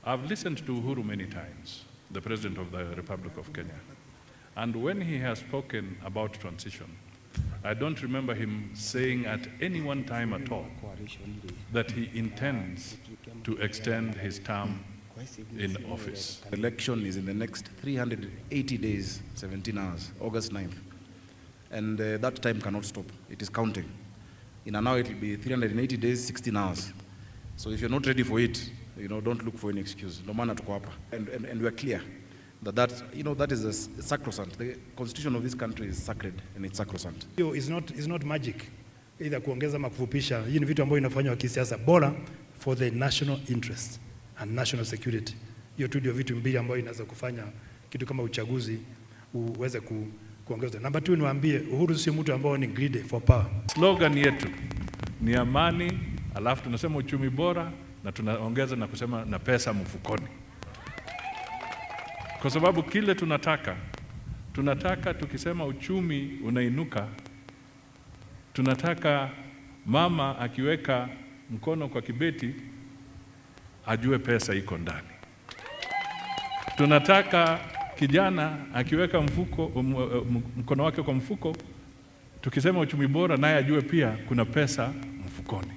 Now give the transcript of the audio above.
I've listened to Uhuru many times, the President of the Republic of Kenya. And when he has spoken about transition, I don't remember him saying at any one time at all that he intends to extend his term in office. Election is in the next 380 days, 17 hours, August 9th. And that time cannot stop. It is counting. In an hour, it will be 380 days, 16 hours. So if you're not ready for it, don't look for any excuse. No maana tuko hapa. And we are clear that that is a sacrosanct. The constitution of this country is sacred and it's sacrosanct. Hiyo is not magic, either kuongeza ama kufupisha. Hii ni vitu ambavyo inafanywa kisiasa, bora for the national interest and national security. Hiyo tu ndio vitu mbili ambayo inaweza kufanya kitu kama uchaguzi uweze kuongezwa. Namba 2, niwaambie Uhuru sio mtu ambao ni greedy for power. Slogan yetu ni amani, alafu tunasema uchumi bora na tunaongeza na kusema na pesa mfukoni, kwa sababu kile tunataka tukisema uchumi unainuka, tunataka mama akiweka mkono kwa kibeti ajue pesa iko ndani. Tunataka kijana akiweka mkono wake kwa mfuko, tukisema uchumi bora, naye ajue pia kuna pesa mfukoni.